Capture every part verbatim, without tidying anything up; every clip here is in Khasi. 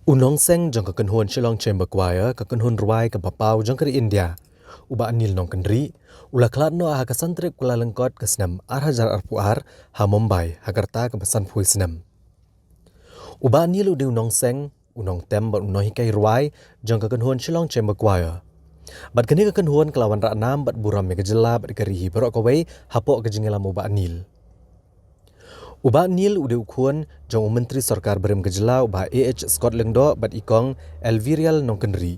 U nongseng jong ka kynhun Shillong Chamber Choir, ka kynhun rwai kaba paw jong ka ri India, u Bah Neil Nongkynrih, u la khlad noh ha ka san tarik Kyllalyngkot ka snem ar hajar arphew ar ha Mumbai ha ka rta kaba sanphew snem. U Bah Neil u dei u nongseng, u nongtem bad u nonghikai rwai jong ka kynhun Shillong Chamber Choir. Bad kane ka kynhun ka la wanrah nam bad burom ïa ka jylla bad ka ri hi baroh kawei hapoh ka jingïalam u Bah Neil. U Bah Neil u dei u khun jong u Myntri Sorkar barim ka jylla u Bah A H Scott Lyngdoh bad i kong Elvirial Nongkynrih.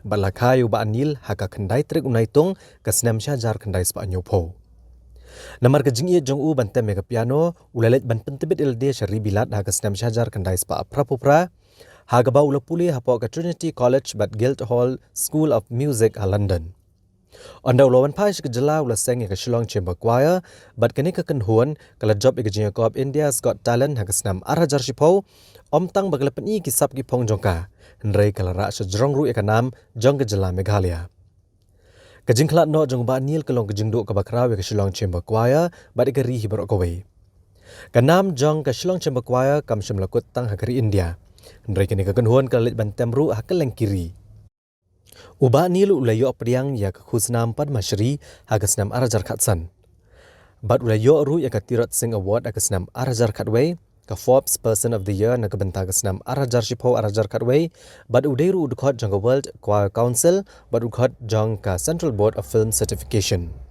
Bad la kha ïa u Bah Neil ha ka khyndai tarik u Naitung ka snem shi hajar khyndai spah hynñiewphew. Namar ka jingïeit jong u ban tem ïa ka piano, u la leit ban pyntbit ïalade sha ri Bilat ha ka snem shi hajar khyndai spah phraphew phra, ha kaba u la pule hapoh ka Trinity College bad Guildhall School of Music ha London. Ynda u la wan phai sha ka jylla u la seng ïa ka Shillong Chamber Choir, bad kane ka kynhun ka la jop ïa ka jingïakob India's Got Talent ha ka snem ar hajar shiphew, ym tang ba ka la pyni ki sap ki phong jong ka, hynrei ka la rah shajrong ruh ïa ka nam jong ka jylla Meghalaya. Ka jingkhlad noh jong u Bah Neil ka long ka jingduh kaba khraw ïa ka Shillong Chamber Choir bad ïa ka ri hi baroh kawei. Ka nam jong ka Shillong Chamber Choir kam shym la kut tang ha ka ri India, hynrei kane ka kynhun ka la leit ban tem ruh ha kylleng ki ri. U Bah Neil u la ïoh pdiang ïa ka khusnam Padma Shri ha ka snem ar hajar khatsan. Bad u la ïoh ruh ïa ka Tirot Singh Award ha ka snem ar hajar khatwei, ka Forbes Person of the Year na ka bynta ka snem ar hajar shiphew ar hajar khatwei, bad u dei ruh u dkhot jong ka World Choir Council bad u dkhot jong ka Central Board of Film Certification.